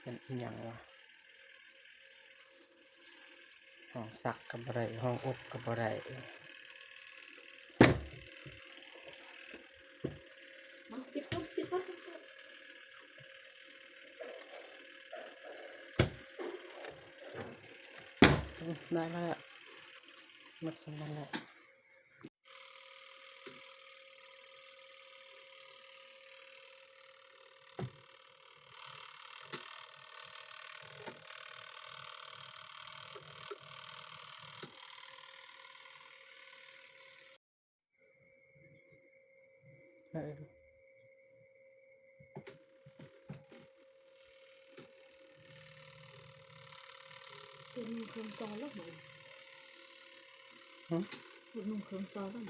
ເປັນອີ່ຫຍັງວະ? ຫ້ອງຊັກກໍບໍ່ໄດ້ ຫ້ອງອົບກໍບໍ່ໄດ້. ມາ ປິດກ່ອນ ປິດກ່ອນ ປິດກ່ອນ. ອືມ ໄດ້ແລ້ວ ໝົດສ່ຳນັ້ນແຫຼະ. ເອີ ເອີ ເອີ ເປັນເຄື່ອງຕໍ່ແລ້ວ ຫື? ເປັນເຄື່ອງຕໍ່ແລ້ວ.